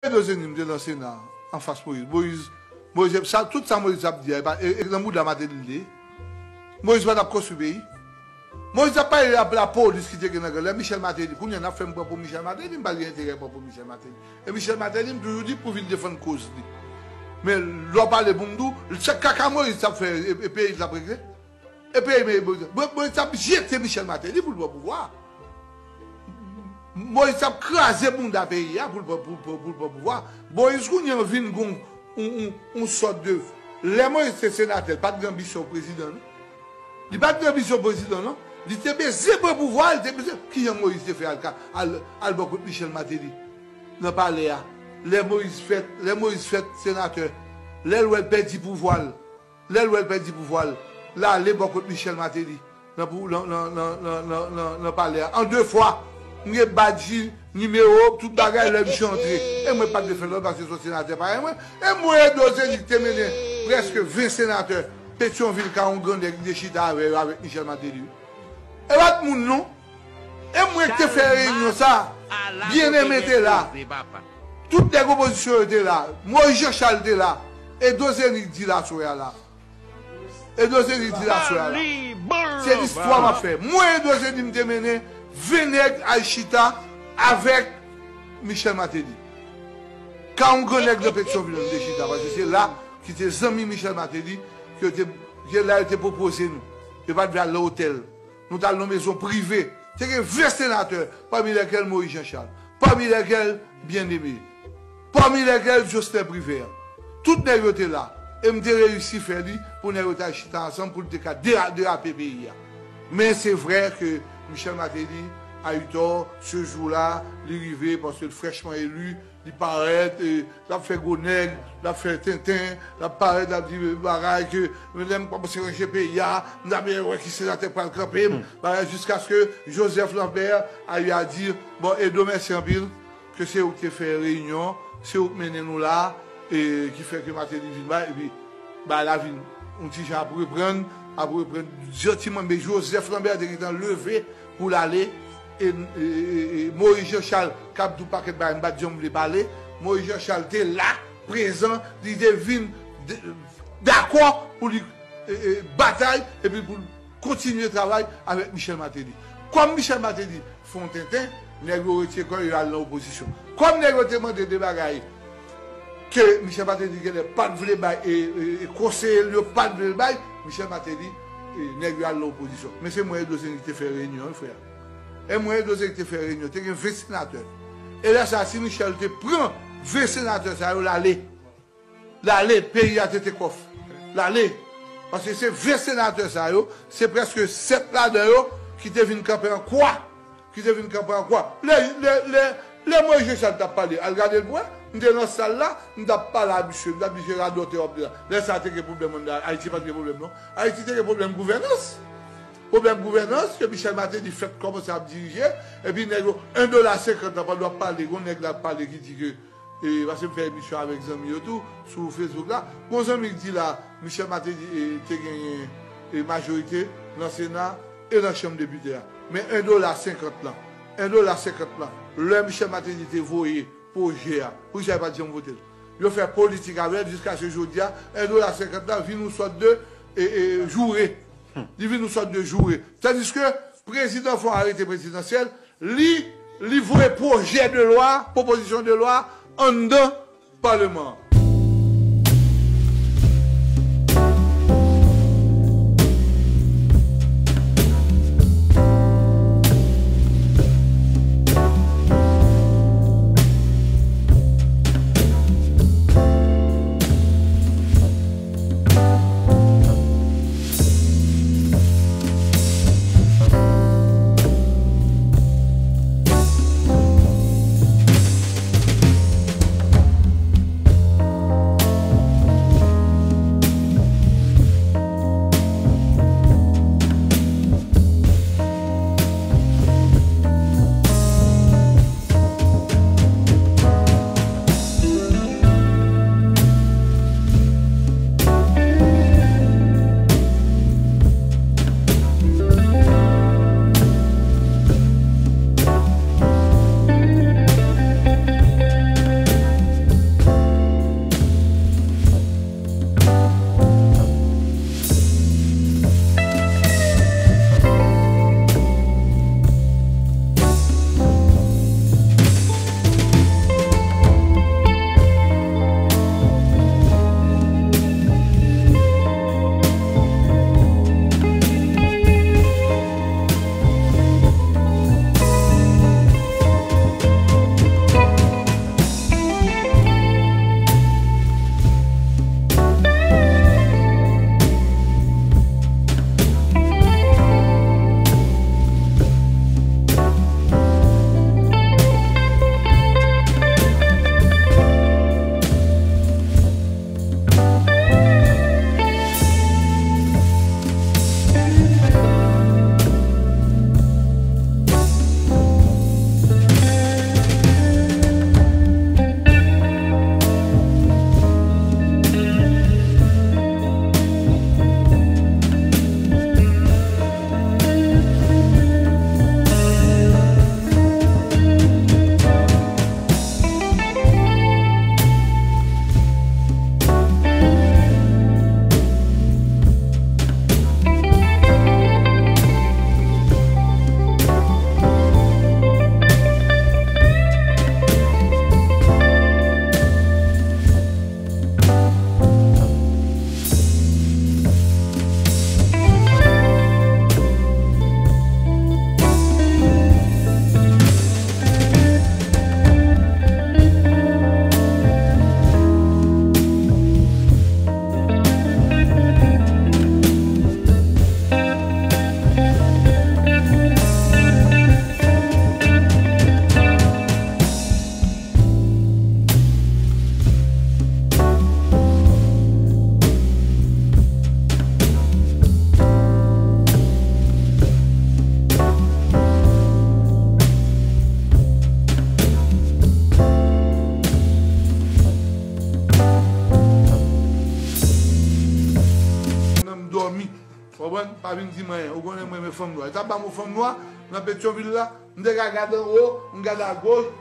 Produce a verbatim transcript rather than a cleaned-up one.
Dozeni m te nan Sena anfas Moyiz. Moyiz, Moyiz, sa, tout sa Moyiz ap di a, e pa, e, e nan bouda Mateli li ye. Moyiz pa t ap konstwi peyi. Moyiz ap pale la, lapolis ki te gen nan gang. Lè Michel Mateli, kounye a n ap fè m pran pou Michel Mateli, m pa gen enterè pran pou Michel Mateli. E Michel Mateli, m toujou di pou vin defann koz li. Men lè w pale pou m di w, se kaka Moyiz t ap fè, e, e peyi t ap regle. E peyi, men, Moyiz, Moyiz t ap jete Michel Mateli pou l pran pouvwa. Moyiz t ap kraze bounda peyi a pou l pran, pou, pou, pou l pran pouvwa. Moyiz kounye a vin gon yon, yon, yon sòt de. Lè Moyiz te senatè, l pa t gen anbisyon prezidan, non. Li pa t gen anbisyon prezidan, non. Li te bezwen pran pouvwa, li te bezwen. Kijan Moyiz te fè al, ka- al, al bò kot Michel Mateli nan palè a? Lè Moyiz fèt, lè Moyiz fèt senatè, lè l wè l pèdi pouvwa l, lè l wè l pèdi pouvwa l, l ale bò kot Michel Mateli nan, pou, nan, nan, nan palè a. An de fwa, m gen badji, nimewo, tout bagay lè misye antre. E mwen pa t vle fè lòt paske se yon senatè parèy mwen. E mwen, Edo Zeni ki te mennen prèske ven senatè Petyonvil, ka yon grannèg, li te chita avè yo, avèk Michel Mateli. E pa t moun, non. E mwen ki te fè reyinyon sa. Byeneme te la. Tout nèg opozisyon yo te la. Moyiz Jan Chal te la. Edo Zeni k di l aswè a la. Edo Zeni k di l aswè a la. Se listwa m ap fè. Mwen, Edo Zeni, m te mennen ven nèg al chita avèk Michel Mateli. Ka yon grannèg nan Petyonvil, nou te chita. Paske se la ki te zanmi Michel Mateli, ke te, ke la yo te pwopoze nou. Yo pa t vle al nan otèl. Nou t al nan mezon prive. Te gen ven senatè, pami lèkèl Moyiz Jan Chal, pami lèkèl Byeneme, pami lèkèl Joslè Privè. Tout nèg yo te la. E m te reyisi fè li pou nèg yo ta chita ansanm pou l te ka dera- derape peyi a. Men se vrè ke Michel Mateli a eu tort, se jou la, li rive, paske l frèchman eli, li parèt, e, l ap fè gwo nèg, l ap fè tenten, l ap parèt, l ap di bagay ke, men lè m kòmanse ranje peyi a, m ta byen wè ki senatè k pral kanpe m, bagay, jiskaske Joseph Lambert a eu a di, bon, Edo, mèsi anpil, ke se ou ki te fè reyinyon, se ou ki mennen nou la, e ki fè ke Mateli vin bay, epi bagay la vin yon ti jan ap reprann, ap reprann jantiman, men Joseph Lambert te gentan leve pou l ale, e, e, e, e Moyiz Jan Chal k ap di w pakèt bagay, m pa t janm vle pale. Moyiz Jan Chal te la, prezan, li te vin de- dakò pou li, e, e, batay, epi pou l kontinye travay avèk Michel Mateli. Kòm Michel Mateli fè yon tenten, nèg yo retire kò yo al nan opozisyon. Kòm nèg yo te mande de bagay ke Michel Mateli genlè pa t vle bay, e, e, e konseye l yo pa t vle l bay, Michel Mateli, e, nèg yo al nan opozisyon. Men se mwen, Edo Zeni, ki te fè reyinyon, wi, frè. E mwen, Edo Zeni, ki te fè reyinyon. Te gen ven senatè. E lè sa, si Michel te pran ven senatè sa yo, l ale. L ale, peyi a te take off. L ale. Paske se ven senatè sa yo, se prèske sèt ladan yo ki te vin kanpe an kwa. Ki te vin kanpe an kwa. Lè, lè, lè, lè Moyiz Jan Chal t ap pale, al gade l pou wè. M te nan sal la, m t ap pale a misye, m t ap di se radòtè w ap di la. Lè sa a te gen pwoblèm anndan, Ayiti pa t gen pwoblèm, non. Ayiti te gen pwoblèm gouvènans. Pwoblèm gouvènans, ke Michel Mateli fèk kòmanse ap dirije, epi nèg yo, en dola senkant la, pandan w ap pale, gon nèg la ap pale ki di ke E, paske m fè emisyon avèk zanmi yo tou, sou Facebook la. Gon zanmi k di la, Michel Mateli, e, te genyen, e, majorite nan Sena e nan Chanm Depite a. Men en dola senkant lan, en dola senkant lan, lè Michel Mateli te voye pwojè a, poukisa yo pa t janm vote l? Yo fè politik avè l jiskaske jodi a, en dola senkant lan vin yon sòt de, e, e, joure. Li vin yon sòt de joure. Tandiske prezidan fè yon arete prezidansyèl, li, li voye pwojè de lwa, pwopozisyon de lwa anndan Paleman an. Konprann? Pa vin di m anyen. Ou konnen mwen renmen fanm nwa. Sa pa mo fanm nwa nan Petyonvil la. M te ka gade anwo, m gade agoch,